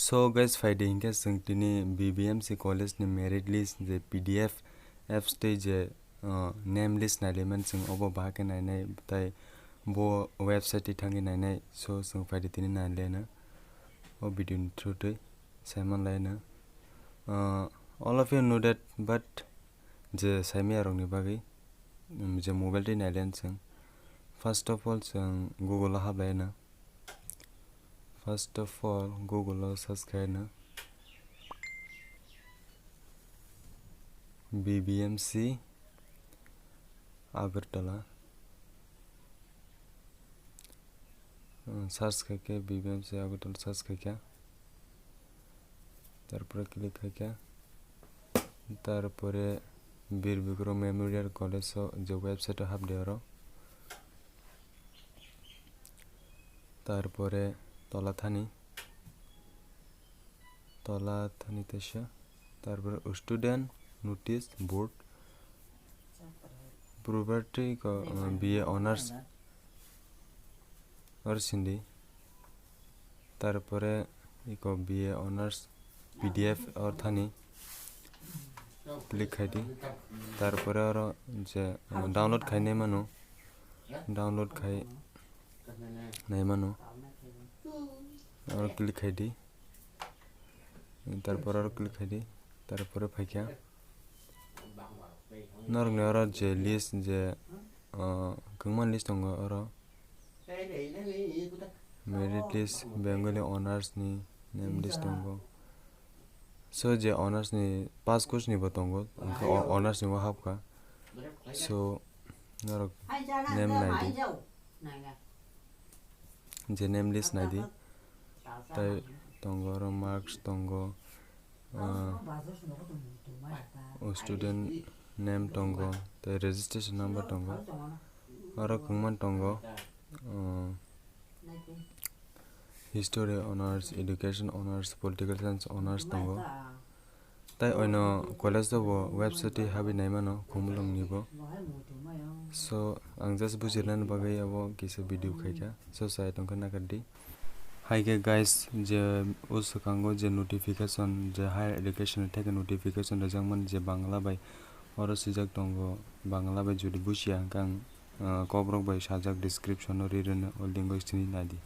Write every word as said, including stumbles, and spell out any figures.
So guys, phaidi hinkhe chwng tini B B M C college ni merit list je P D F apps tei je, uh, name list nailaimani chwng obo bahai khe nainai, tai bo website twi thangwi nainai. So chwng phaidi tini nailaina o video ni through twi saimanlaina. Uh, all of you know that, but je saimaya rokni bagwi, um, je mobile twi nailaina chwng, first of all chwng Google o haplaina. First of all, Google o search khaina B B M C Agartala. Hmm, search khaikhe B B M C Agartala search khaikhe. Tarpore click khaikhe. Tarpore Bir Bikrom Memorial College o je website o hapdi oro. Tarpore tola thani, tola thani teisa, tarpore student notice board, property ko, uh, B A honors or sindi, tarpore iko B A honors P D F or thani click khaidi, tarpore oro je, uh, download khainai mano, download khai nai mano. Oro click khaidi. Tarpor oro click khaidi. Tarpore phaikha. Norokni oro je list je, uh, kwbangma list tongo oro. Merit list, Bengali honors ni name list tongo. So je honors ni pass course ni bo tongo. Hwnkhe o-, honors ni bo hapkha. So norok name naidi. Je name list naidi. Tai tongo oro marks tongo, ah, o student name tongo, tai registration number tongo, oro kwbangma tongo, ah, history honors, education honors, political science honors tongo. Tai oino college o bo website twi habwi nai mano, Khumulwng ni bo. So, ang just bujirnani bagwi abo kisa video khaikha. So, sai tongkha nakardi. Hai khe guys, je o swkango je notification, je higher education ni theke notification rijak mani je Bangla bai oro swijak tongo, Bangla bai jodi bujiya hwnkhe ang, ah, kokrok bai sajak description o ri rwno, o link o sini naidi.